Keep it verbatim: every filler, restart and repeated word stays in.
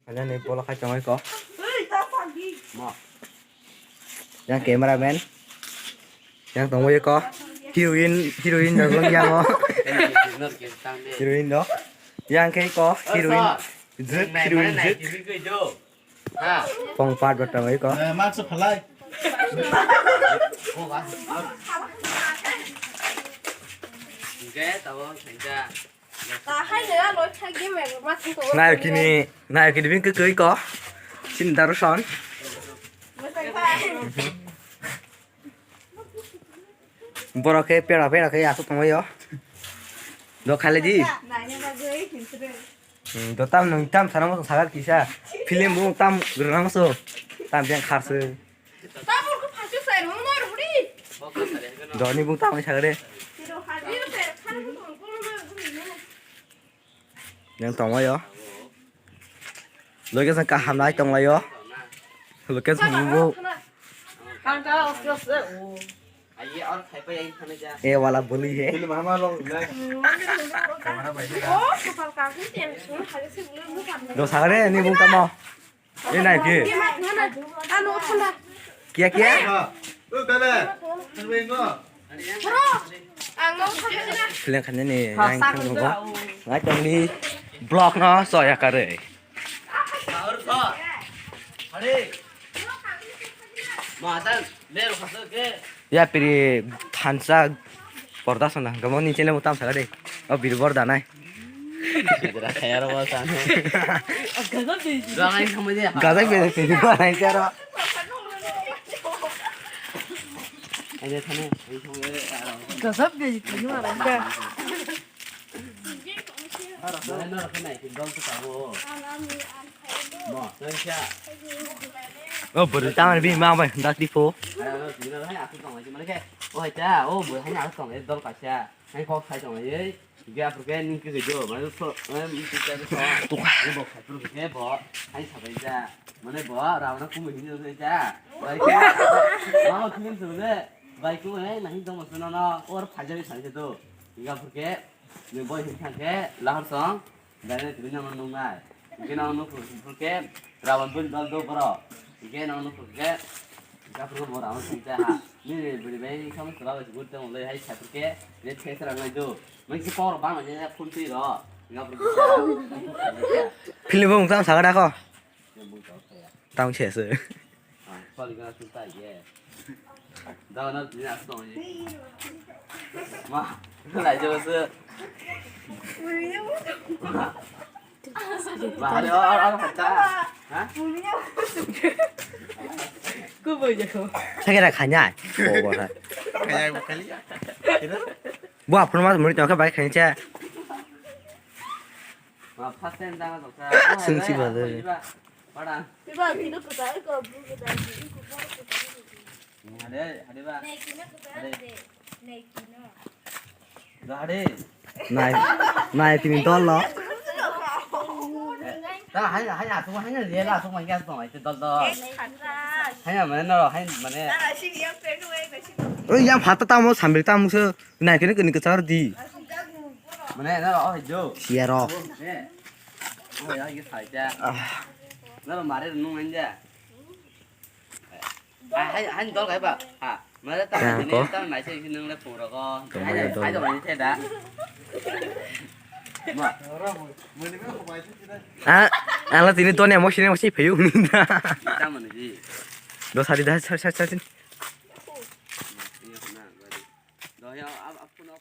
Ani ni bolo khai tongwi ko. Yang cameraman. Yang tongwi ko. Heroine, heroine dong yang o. Heroine do. Yang ke ko heroine. Zik heroine zik. Pong pat batang oi ko. Eh, mak se phalai. Nayo kini, nayo kini bini kwkwi ko. Sin daru son. Borok khe pera pera khe aswk tongbaio. Do khalai di. Hmm, do tam nung tam sana mo sagar kisa. Film bo tam grana mo so. Tam yang khar se. Do ni bo tam sagar de. Yang tongbaio. Location kaham nai tonglaio. Location bo. E wala boli he. Do sagare ni bung tamo. E nai ki. Kia kia? Seleng khani ni yang tong go. Ngai tong di blog no so ya kare. Ya piri thansa porda sona hangkamo ni chele mutam saka de. O birbor danai. Gajak bede piri danai charo. Gajak bede piri danai. O bwrwi tamani bini ma bai dak di pho. O hai ta, o bo hai aswk tong dol kaisa. Hai kok sai tong ye. Ge apur ke ning ke do. Mane so, em ke ke so. Bo khai pur ke bo. Hai sabai ja. Mane bo rauna kumui hin do ja. Bai ke. Ma o kin so le. Bai ku hai nahi dong so na na. Or phajari sai do. Ge apur ke. Ni boi hin thang khe lahar song, dai nai tini nang nung nai. Hingke nang nung phuru phuru khe, rawan bun dol do boro. Hingke nang nung phuru khe, hingke phuru bo rawan song cha ha. Ni ni bwrwi bai ni khamung sala bai sibur tong le hai sa phuru khe, ni thek sara ngai do. Mai si kor bang ni phun twi ro. Hingke phuru khe. Film bo mung tang saga da ko. Tang se se. Ah, sorry, gana sun tai ye. Dawa na dina sun ye. Ma, lai jo se. Ma, hari or or hata. Ha? Ku bo je ko. Sakira khanya. Bo bo ha. Khanya bo khali. Bo aphuru ma muri tong kha bai khanya cha. Ma, first time dang tong kha. Sung si ba de. Pada. Iba kino kwtal ko, bru kwtal ko, iko boro kwtal ko. Hade, hade ba. Nei kino kwtal de. Nei kino. Hade. Nai, nai tini dol lo. Ta hai hai asuk hai na lela asuk mai gas tong ai dol dol. Hai na mane no hai mane. Oi yang phata tamo sambil tamo se nai kini kini kwtal di. Mane no oh jo. Siaro. Oh ya ye sai ja. No mare nung anja. Hai, hai, dol kai ba? Ha, mane ta ko? Ta nai se nung le pura ko. Hai, hai, dol mai the da. Ma. Ah, ala tini to ne mo sine mo si pheyu ni da. Ta mane ji. Do sari da sar sar sar. Do ya, ab ab kuno.